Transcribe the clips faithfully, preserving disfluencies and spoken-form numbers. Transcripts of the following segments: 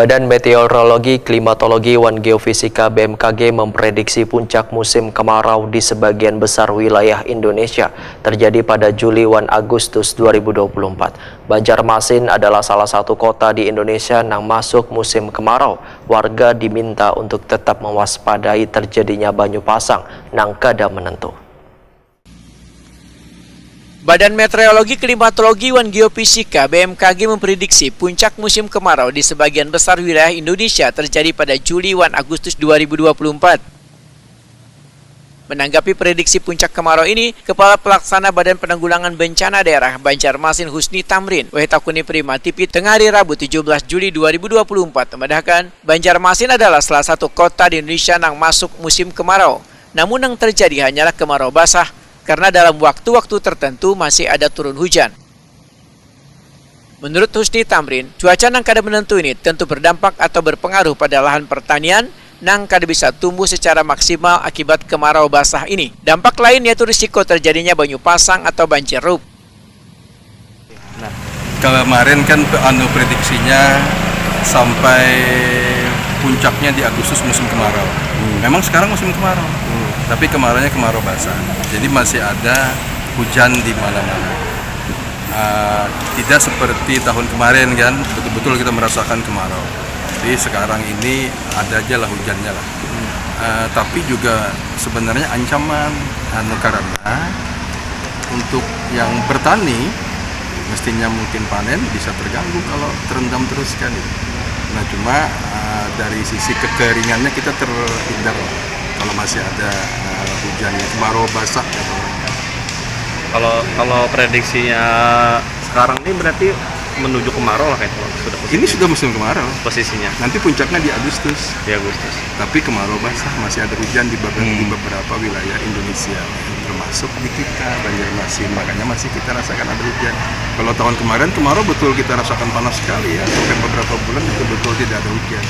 Badan Meteorologi, Klimatologi, wan Geofisika B M K G memprediksi puncak musim kemarau di sebagian besar wilayah Indonesia terjadi pada Juli wan Agustus dua ribu dua puluh empat. Banjarmasin adalah salah satu kota di Indonesia nang masuk musim kemarau. Warga diminta untuk tetap mewaspadai terjadinya banyu pasang nang kada menentu. Badan Meteorologi, Klimatologi, wan Geofisika B M K G memprediksi puncak musim kemarau di sebagian besar wilayah Indonesia terjadi pada Juli wan Agustus dua ribu dua puluh empat. Menanggapi prediksi puncak kemarau ini, Kepala Pelaksana Badan Penanggulangan Bencana Daerah Banjarmasin Husni Tamrin, wahid takuni Prima T V tengah hari Rabu tujuh belas Juli dua ribu dua puluh empat, memadahkan Banjarmasin adalah salah satu kota di Indonesia nang masuk musim kemarau. Namun nang terjadi hanyalah kemarau basah karena dalam waktu-waktu tertentu masih ada turun hujan. Menurut Husni Tamrin, cuaca nang kada menentu ini tentu berdampak atau berpengaruh pada lahan pertanian nang kada bisa tumbuh secara maksimal akibat kemarau basah ini. Dampak lain yaitu risiko terjadinya banyu pasang atau banjir rob. Kemarin kan pe- anu prediksinya sampai puncaknya di Agustus musim kemarau. Memang sekarang musim kemarau, tapi kemaraunya kemarau basah. Jadi masih ada hujan di mana-mana. Ah, tidak seperti tahun kemarin kan, betul-betul kita merasakan kemarau. Jadi sekarang ini ada aja lah hujannya lah. Ah, tapi juga sebenarnya ancaman anu karena untuk yang bertani mestinya mungkin panen bisa terganggu kalau terendam terus kan itu. Nah cuma ah, dari sisi kekeringannya kita terhindar lah kalau masih ada ah, hujan kemarau basah gitu. Kalau kalau prediksinya sekarang ini berarti menuju kemarau lah kayak sudah Ini sudah musim kemarau, posisinya nanti puncaknya di Agustus. Di Agustus. Tapi kemarau basah masih ada hujan di beberapa, di beberapa wilayah Indonesia, termasuk di kita Banjarmasin. Makanya masih kita rasakan ada hujan. Kalau tahun kemarin kemarau betul kita rasakan panas sekali ya, sampai beberapa bulan betul-betul tidak ada hujan.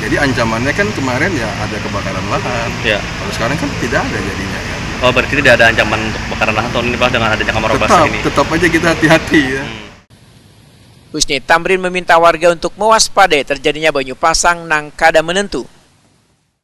Jadi ancamannya kan kemarin ya ada kebakaran lahan. Ya. Kalau sekarang kan tidak ada jadinya kan. Oh berarti tidak ada ancaman untuk kebakaran lahan tahun ini pak dengan adanya kemarau basah Tetap, ini. Tetap aja kita hati-hati ya. Husni Tamrin meminta warga untuk mewaspadai terjadinya banyu pasang nang kada menentu.